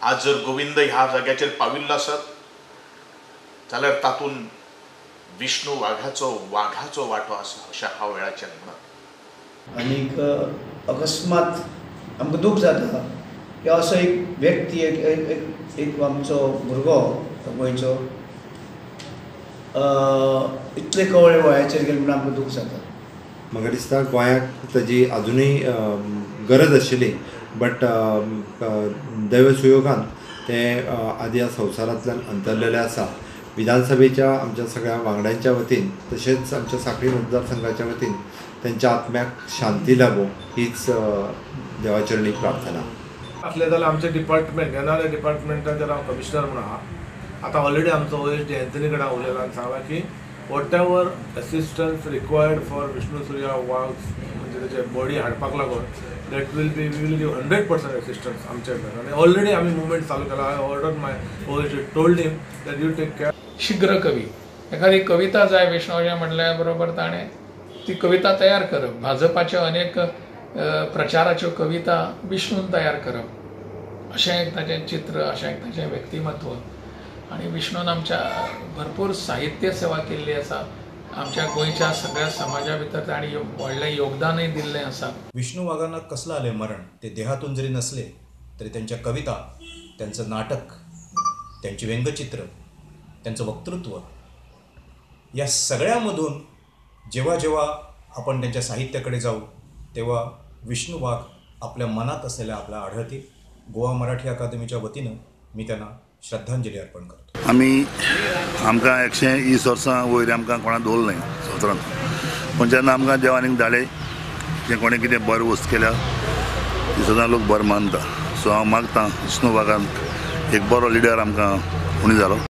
आज जर गोविंद ह्या जाग्याचेर पाविल्लो आसत जाल्यार तातूंत विष्णू वाघाचो वांटो आसा अशें हांव वेळाचेर म्हणत. आनीक अकस्मात आमकां दूख जाता की असो एक व्यक्ती एक एक एक आमचो भुरगो गोंयचो इतले कवळे वयाचेर गेले म्हणून आमकां दूख जाता. म्हाका दिसता गोंयाक ताजी आजुनूय गरज आशिल्ली, बट दैव सुयोगान ते आदी ह्या संवसारांतल्यान अंतरलेले आसा. विधानसभेच्या आमच्या सगळ्या वांगड्यांच्या वतीन तशेंच आमच्या सांखळी मतदारसंघाच्या वतीन त्यांच्या आत्म्याक शांती लाभो हीच देवाचरणी प्रार्थना. आसलें जाल्यार आमचें डिपार्टमेंट एनआरआय डिपार्टमेंटाचेर हांव कमिशनर म्हणून आहा. आतां ऑलरेडी आमचो OSD Anthony कडेन हांव उलयलां आनी सांगलां की whatever assistance required for Vishnu Surya Wagh म्हणजे तेचे बॉडी हाडपाक लागून that will be we will give 100% assistance आमचे कडल्यान. आनी ऑलरेडी आमी मुवमेंट चालू केला. I order my OSD told him that you take care. शीघ्र कवी, एखादी कविता जाय विष्णूच्या म्हणल्या बरोबर ताणें ती कविता तयार करप. भाजपाच्यो अनेक प्रचाराच्यो कविता विष्णून तयार करप, अशें एक ताचें चित्र, अशें एक ताचें व्यक्तिमत्व. आनी विष्णून आमच्या भरपूर साहित्य सेवा केल्ली आसा. आमच्या गोंयच्या सगळ्या समाजा भितर ताणें व्हडलें योगदानूय दिल्लें आसा. विष्णू वाघांना कसलं आले मरण, ते देहातून जरी नसले तरी त्यांच्या कविता, त्यांचं नाटक, त्यांची व्यंगचित्र, त्यांचं वक्तृत्व या सगळ्यामधून जेव्हा जेव्हा आपण त्यांच्या साहित्याकडे जाऊ तेव्हा विष्णू वाघ आपल्या मनात असलेल्या आपल्या आढळतील. गोवा मराठी अकादमीच्या वतीनं मी त्यांना श्रद्धांजली अर्पण करतो. आमी आमकां 120 वर्सां वयर आमकां कोणा दवरलें नाय संवसारांत, पूण जेन्ना आमकां देवान एक धाडले जें कोणें कितें बरें वस्त केल्या ती सदां लोक बरें मानता. सो हांव मागतां विष्णू वाघान एक बरो लिडर आमकां उणी जालो.